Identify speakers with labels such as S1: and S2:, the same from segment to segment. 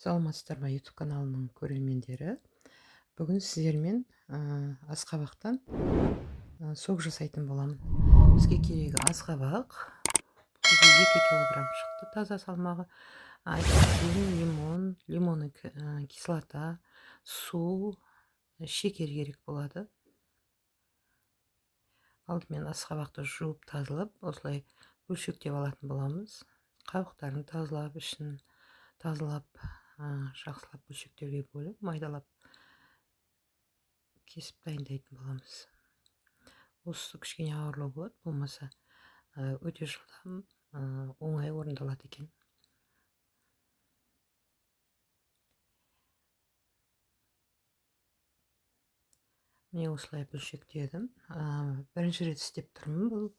S1: Саламатсыздар ма, YouTube каналының көрермендері! Бүгін сіздермен асқабақтан сок жасайтын боламын. Бізге керегі асқабақ, бізде 2 килограмм шықты таза салмағы, апельсин, лимон, лимонный кислота, су, шекер керек болады. Алдымен асқабақты жуып, тазалап, осылай бөлшектеп алатын боламыз. Қабықтарын тазалап, ішін тазалап, жақсылап бөлшектерге бөліп, майдалап кесіп дайындайтын боламыз. Осы кішкене ауырлау болады, болмаса өте жылдам, оңай орындалады екен. Міне, осылай бөлшектедім. Бірінші рет істеп тұрмын бұл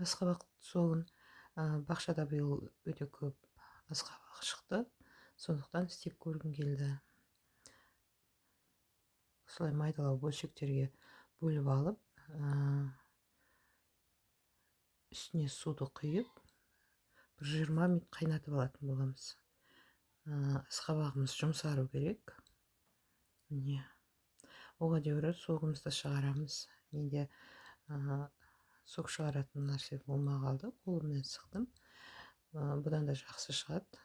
S1: асқабақ согын. Бақшада биыл өте көп асқабақ шықты, сондықтан істеп көргім келді. Осылай майдалау бөлшектерге бөліп алып, үстіне суды құйып, бір 20 минут қайнатып алатын боламыз. Асқабағымыз жұмсару керек. Міне, оға дейін согымызды шығарамыз. Менде сок шығаратын нәрсе болмай қалды, қолыммен сықтым. Бұдан да жақсы шығады.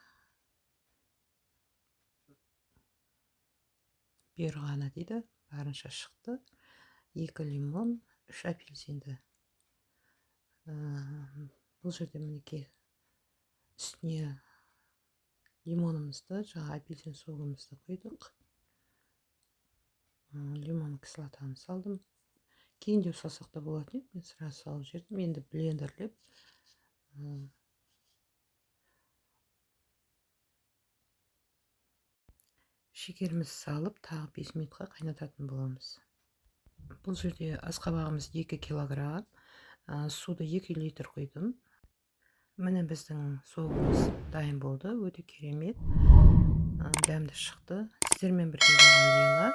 S1: Бұйырғаны дейді, барынша шықты. 2 лимон, 3 апельсинді. Бұл жерде, мінекей, үстіне лимонымызды, жаңа апельсин согымызды құйдық. Лимон кислотаны салдым. Кейіндеу салсақ та болатын еді, мен сразу салып жібердім. Енді блендерлеп шекерімізді салып, тағы 5 минутқа қайнататын боламыз. Бұл жерде асқабағымыз 2 килограмм, суды 2 литр құйдым. Міне, біздің согымыз дайын болды, өте керемет, дәмді шықты. Сіздермен бірге болған Лейла.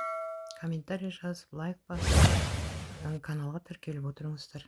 S1: Комментарий жазып, лайк басып, каналға тіркеліп отырыңыздар.